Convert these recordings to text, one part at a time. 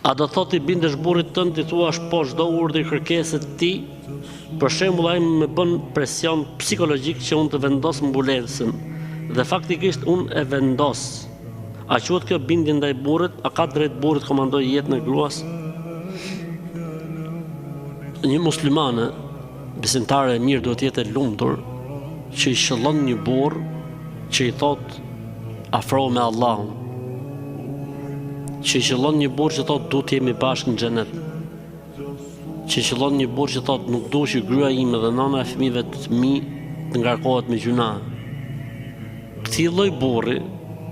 A do thotë t'i bindesh burrit tënd t'i thuash po çdo urdhri kërkese të tij? Për shembull ai më bën presion psikologjik që unë të vendos mbulesën dhe faktikisht unë e vendos. A quhet kjo bindje ndaj burrit? A ka drejtë burri të komandojë jetën e gruas? Një muslimane besimtare e mirë duhet të jetë e lumtur që i qëllon një burrë që i thotë afrohu me Allahun. Që i qëllon një burrë që thotë du të jemi bashkë në xhenet. Që i qëllon një burrë që thotë nuk du që gruaja ime dhe nana e fëmijëve të mi të ngarkohet me gjynahe. Këtij lloj burri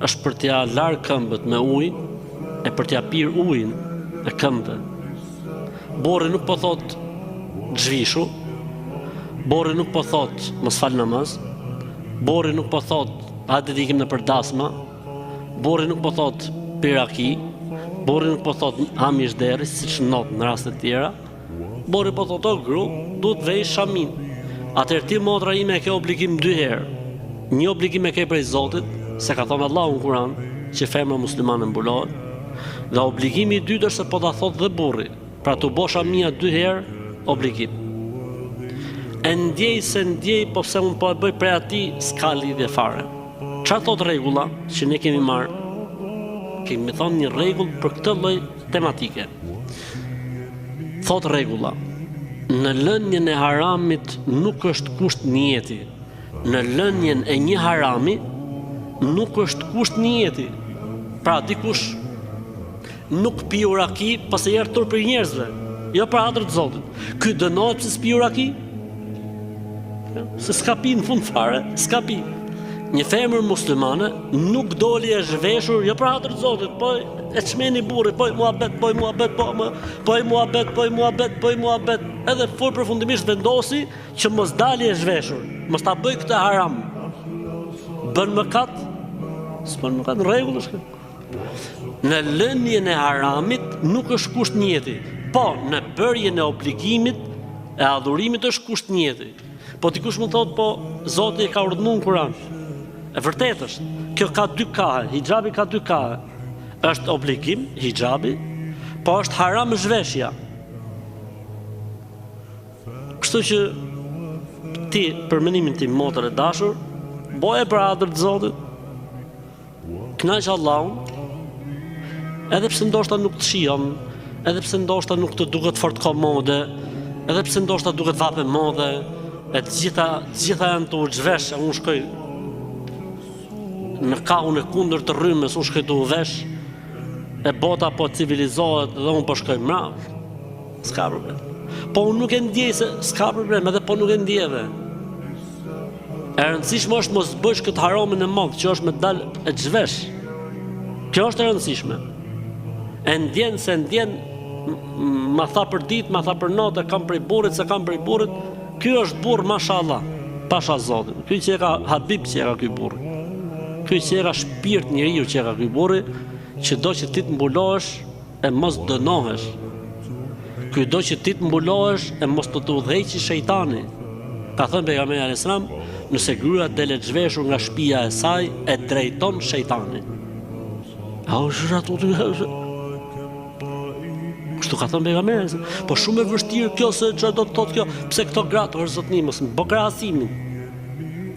është për t'ia larë këmbët me ujë e për t'ia pirë ujin e këmbëve. Burri nuk po thotë zhvishu, burri nuk po thotë mos fal namaz, burri nuk po thotë hajde të ikim nëpër dasma, burri nuk po thotë pi raki, burri nuk po thotë ha mish derri, siç ndodh në raste të tjera, burri po thotë o gru, duhet të vejsh shaminë. Atëherë ti motra ime e ke obligim dy herë. Një obligim e ke prej Zotit, se ka thonë Allahu në Kur'an, që femra muslimane mbulohet. Dhe obligimi i dytë është se po ta thotë dhe burri. Pra t'u bo shamia dy herë obligim. E ndjej s'e ndjej, po se unë po e bëj prej atij, s'ka lidhje fare. Çfarë thotë rregulla që ne kemi marrë? Kemi thonë një rregull për këtë lloj tematike. Thotë rregulla, në lënien e haramit nuk është kusht nijeti. Në lënien e një harami nuk është kusht nijeti. Pra dikush nuk piu raki, po se i erdh turp prej njerëzve, jo për hatër të Zotit. Ky dënohet pse s'piu raki? Se s'ka pi në fund fare, s'ka pi. Një femër muslimane nuk doli e zhveshur, jo për hatër të Zotit, po e çmeni burri, po i muhabet, po i muhabet, po më, po i muhabet, po i muhabet, po i muhabet. Edhe fur përfundimisht vendosi që mos dali e zhveshur, mos ta bëj këtë haram. Bën mëkat? S'bën mëkat, në rregull është kjo. Në lënien e haramit nuk është kusht nijeti. Po, në bërjen e obligimit e adhurimit është kusht nijeti. Po dikush mund thotë po Zoti e ka urdhëruar në Kur'an. E vërtetë është. Kjo ka dy kahe, hixhabi ka dy kahe. Është obligim hixhabi, po është haram zhveshja. Kështu që ti për mendimin tim motër e dashur, boje për hatër të Zotit. Kënaq Allahun. Edhe pse ndoshta nuk të shijon, edhe pse ndoshta nuk të duket fort komode, edhe pse ndoshta duket vapë e madhe, e të gjitha, të gjitha janë tu u zhvesh, e unë shkoj në kahun e kundërt të rrymës, unë shkoj tu u vesh, e bota po civilizohet dhe unë po shkoj mrapa. S'ka problem. Po unë nuk e ndjej se s'ka problem, edhe po nuk e ndjeve. E rëndësishme është mos bësh këtë haramin e madh, që është me dal e zhvesh. Kjo është e rëndësishme. E ndjen s'e ndjen, ma tha për ditë, ma tha për natë, e kam prej burrit, s'e kam prej burrit. Ky është burrë, mashallah, pasha zotin. Ky që e ka habib që e ka ky burrë. Ky që e ka shpirt njeriu që e ka ky burri, që do që ti të mbulohesh, e mos dënohesh. Ky do që ti të mbulohesh e mos të të udhëheqë shejtani. Ka thënë pejgamberi alayhis salam, nëse gruaja del e zhveshur nga shtëpia e saj, e drejton shejtani. A u zhra të të Kështu ka thënë pejgamberi, po shumë e vështirë kjo se çfarë do të thotë kjo, pse këto gratë, or zotni, mos më bë krahasimin.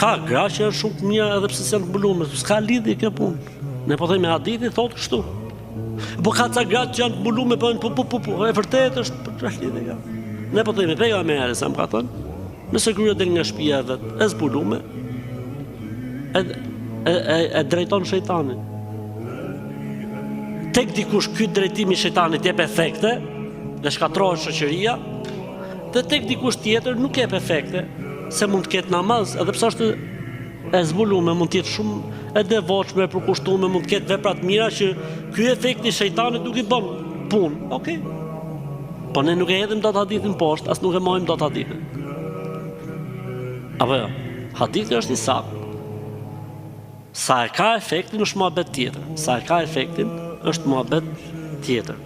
Ka gra që janë shumë të mira edhe pse s'janë të mbuluara, s'ka lidhje kjo punë. Ne po themi hadithi thotë kështu. Po ka ca gratë që janë të mbulume, po po po po, po e vërtetë është për çfarë lidhje ka. Ne po themi pejgamberi alayhis salam ka thënë, nëse gruaja del nga shtëpia e vet, e zbulume, e e e, e drejton shejtani. Tek dikush ky drejtim i shejtanit jep efekte dhe shkatërrohet shoqëria, dhe tek dikush tjetër nuk jep efekte, se mund të ketë namaz, edhe pse është e zbulume, mund të jetë shumë e devotshme, e përkushtume, mund të ketë vepra të mira që ky efekti i shejtanit nuk i bën punë. Okej. Okay. Po ne nuk e hedhim dot hadithin poshtë, as nuk e mohim dot hadithin. Apo jo. Hadithi është i saktë. Sa e ka efektin është muhabet tjetër. Sa e ka efektin është muhabet tjetër.